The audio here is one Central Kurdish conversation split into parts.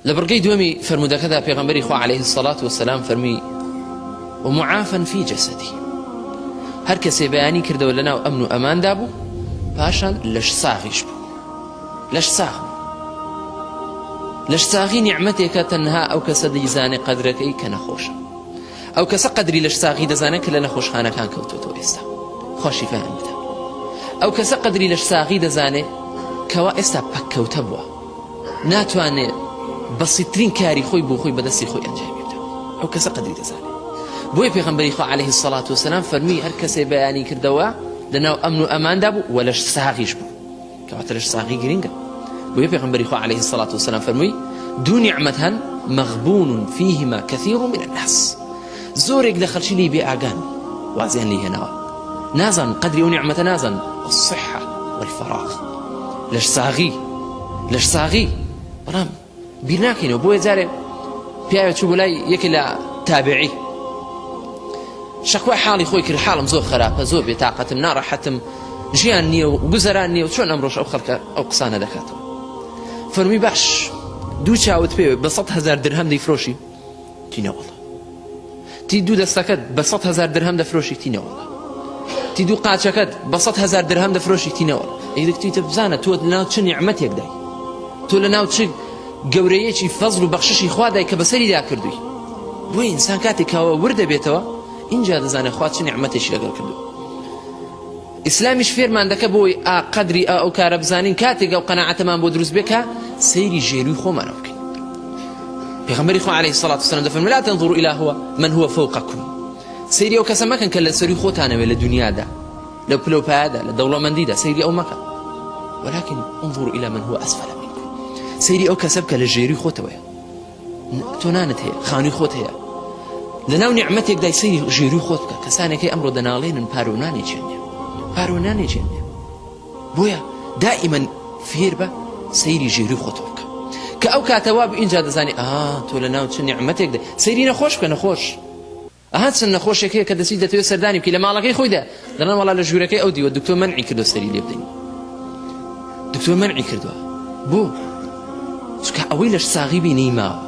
لە بڕگەی دووەمی فەرموودەکەدا پێغەمبەری خوا علیه الصلاة والسلام فەرمووی ومعافا فی جسدی هەر کەسێ بەیانی کردەوە لەناو ئەمن و ئەماندا بوو پاشان لەش ساغیش بوو لەش ساغ بوو لەش ساغی نیعمەتێکە تەنها ئەو کەسە دەیزانێ قەدرەکەی کە نەخۆشە ئەو کەسە قەدری لەش ساغی دەزانێت کە لە نەخۆشخانەکان کەوتۆتەوە ئێستا خوا شیفایان بدا ئەو کەسە قەدری لەش ساغی دەزانێت کەوا ئێستا پەککەوتە بووە ناتوانێ بەسیترین کاری خۆی بۆ خۆی بەدەستی خۆی ئەنجامی بدا ئەو کەسە قەدری دەزانێت بۆیە پێغەمبەری خوا عەلەیهی سەڵات وسەلام فەرمی هەر کەسێ بەیانی کردەوە لەناو ئەمن و ئەماندا بوو وە لەش ساغیش بوو کەواتە لەش ساغی گرنگە بۆیە پێغەمبەری خوا عەلەیهی سەڵات وسەلام فەرمووی دوو نیعمەت هەن مەغبون فیهما کثیر من الناس زۆرێک لە خەڵکی لێی بێ ئاگان وازیان لێ هێناوە نازان قەدری ئەو نیعمەتە نازان الصحة والفراغ لەش ساغی لەش ساغی بەڵام بیر ناکەینەوە بۆیە جارێ پیاوێ چوو بۆ لای یەکێ لە تابعی شەکوای حاڵی خۆی کرد حاڵم زۆر خراپە زۆر بێتاقەتم ناڕەحەتم ژیان نییە و گوزەران نییە و چۆن ئەمڕۆش ئەو خەڵکە ئەو قسانە دەکاتەوە فەرمی باش دوو چاوت پێ بە 100 هزار درهەم دەیفرۆشی تی نەوەڵا تی دوو دەستەکەت بە 100 هزار درهەم دەفرۆشی تی نەوەڵا تی دوو قاچەکەت بە 100 هزار درهەم دەفرۆشی تی نەوەڵا ئەی دەکتیتە بزانە تۆ لەناو چ نیعمەتێکدای تۆ لەناو چ گەورەیەکی فەزل و بەخششی خوادای کە بەسەریدا کردووی بۆیە ئینسان کاتێک کەەوە ورد دەبێتەوە اینجا دەزانێت خوا چ نیعمەتێکی لەگەڵ کردووە ئیسلامیش فێرمان دەکە بۆی ئا قەدری ئا ئەو کارە بزانین کاتێک ئەو قەناعەتەمان بۆ دروست بێ کە سەیری ژێروی خۆمانە بکەین پێغەمبەری خوا عەلەیهی سەڵات وسەلام دەفەرموێ لا تنظروا إلى هو من هو فوقكم سەیری ئەو کەسە مەکەن کە لە سەروی خۆتانەوێ لە دنیادا لە پلە و پایەدا لە دەوڵەمەندیدا سەیری ئەو مەکە ولكن انظروا إلى من هو أسفل منكم سەیری ئەو کەسە بکە لە ژێروی خۆتەوەیە تۆ نانت هەیە خانووی خۆت هەیە لەناو نیعمەتێکدای سەیری ژێروی خۆت بکە کەسانێک هەیە ئەمڕۆ دەناڵێنن پارە و نانێکیان نییە پارە و نانێکیان نییە بۆیە دائیمەن فێر بە سەیری ژێروی خۆت بکە کە ئەو کاتە وا بوو ئینجا دەزانی ئا تۆ لەناو چ نیعمەتێکدا سەیری نەخۆش بکە نەخۆش ئەها چەند نەخۆشێک هەیە کە دەچیت دەتەوێت سەردانی بکەی لە ماڵەکەی خۆیدا دەڵێن وەڵا لە ژوورەکەی ئەو دیوە دکتۆر مەنعی کردووە سەری لێ بدەین دکتۆر مەنعی کردووە بۆ چونکە ئەوەی لەش ساغی بی نەیماوە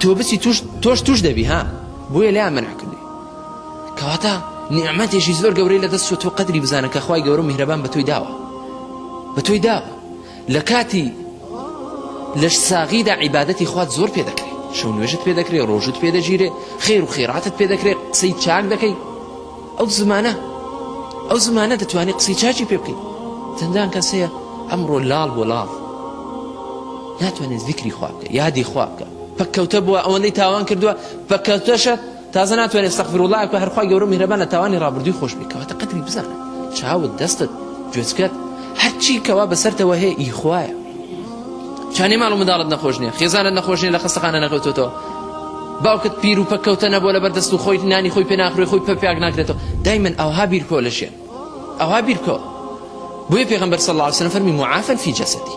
تۆ بچی توش تۆش توش دەبی ها بۆیە لایان مەنع کردووی کەواتە نیعمەتێکی زۆر گەورەی لە دەست چووە تۆ قەدری بزانە کە خوای گەورە و میهرەبان بە تۆی داوە بە تۆی داوە لە کاتی لەش ساغیدا عیبادەتی خوات زۆر پێ دەکرێ شەو نوێژت پێ دەکرێ ڕۆژوت پێ دەگیرێ خێر و خێراتت پێ دەکرێ قسەی چاک دەکەی ئەو زمانە ئەو زمانە دەتوانی قسەی چاکی پێ بکەیت چەندان کەس هەیە ئەمڕۆ لاڵ بۆ لاڵ ناتوانێت ذیکری خوا بکە یادی خوا بکە پەککەوتە بووە ئەوەندەی تاوان کردووە پەککەوتەشە تازە ناتوانێت استغفر الله بکە هەر خوای گەورە و میهرەبان لە تاوانی ڕابردووی خۆش بێ کەواتە قەدری بزانە چاوت دەستت گوێچکەت هەرچی کەوا بەسەرتەوە هەیە ئی خوایە چانێ ماڵ و منداڵت نەخۆش نییە خێزانت نەخۆش نییە لە خەستەخانە نەکەوتۆتەوە باوکت پیر و پەککەوتە نەبووە لەبەر دەست و خۆی نانی خۆی پێ ناخورێ خۆی پێ پیاک ناکرێتەوە دایمەن ئەوها بیر بکەوە لە ژیان ئەوها بیر بکەوە بۆیە پێغەمبەر صلی الله علیه وسلم فەرمی معافا فی جسدی.